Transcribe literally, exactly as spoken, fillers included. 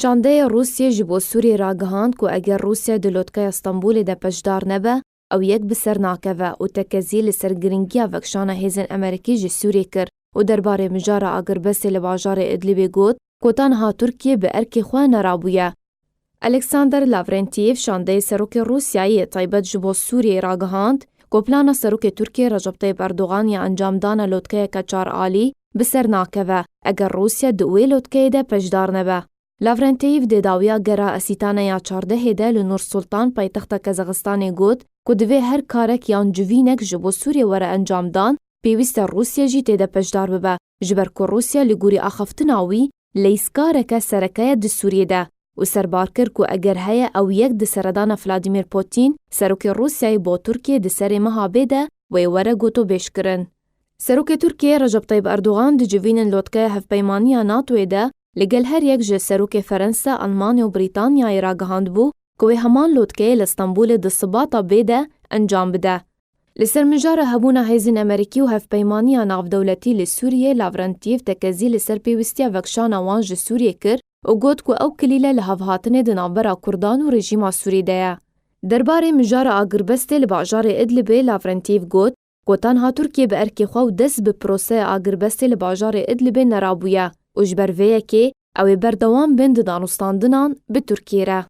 Şandeyê Rûsyê ji bo Sûriyê ragihand ku eger Rûsya di lotkeya Stenbolê de beşdar nebe, ew yek bi ser nakeve û tekezî li ser giringiya vekişana hêzên Amerîkî ji Sûriyê kir û derbarê mijara agirbestê li bajarê Idlibê got ku ta niha Tirkiye bi erkê xwe nerabûye. Alexander Lavrentiev, şandeyê serokê Rûsyayê yê taybet ji bo Sûriyeyê ragihand ku plana serokê Tirkiyê Recep Tayyip Erdogan ya encamdana lotkeyeke çar alî bi ser nakeve, eger Rûsya di wê lotkeyê de beşdar nebe. Lavrentiev dê dawiya gera Esîtane ya çardehê de li Nur Sultan, paytexta Kazaxistanê got ku divê her karek yan civînek ji bo Sûriyê were encamdan, pêwîst e Rûsya jî tê de beşdar bibe, ji ber ku Rûsya li gorî axaftina wî leyîzkareke sereke ye di Sûriyê de û serbar kir ku eger heye ew yek di seredana Vladimir Putin, serokê Rûsyayê bo Tirkiyê di serê meha bê de wê were gotobêjkirin. Serokê Tirkiyê Recep Tayyip Erdogan di civînên lotkeya Hevpeymaniya NATOyê de li gel her yek ji serokê Ferense, Almanya û Brîtanyayê ragihandbû ku wê heman lotkeyê li Stenbolê di sibata bê de encam bide. Li ser mijara hebûna hêzên Amerîkî û Hevpeymaniya Navdewletî li Sûriyê, Lavrentiev tekezî li ser pêwîstiya vekişana wan ji Sûriyê kir û got ku ew kilîle li hevhatinê di navbera Kurdan û rejîma Sûrî de ye. Derbarê mijara agirbestê li bajarê Idlibê Lavrentiev got ku ta niha Tirkiye bi erkê xwe û dest bi proseya agirbestê li bajarê Idlibê nerabûye û ji ber vê yekê ew ê berdewam bin di danûstandinan bi Tirkiyê re.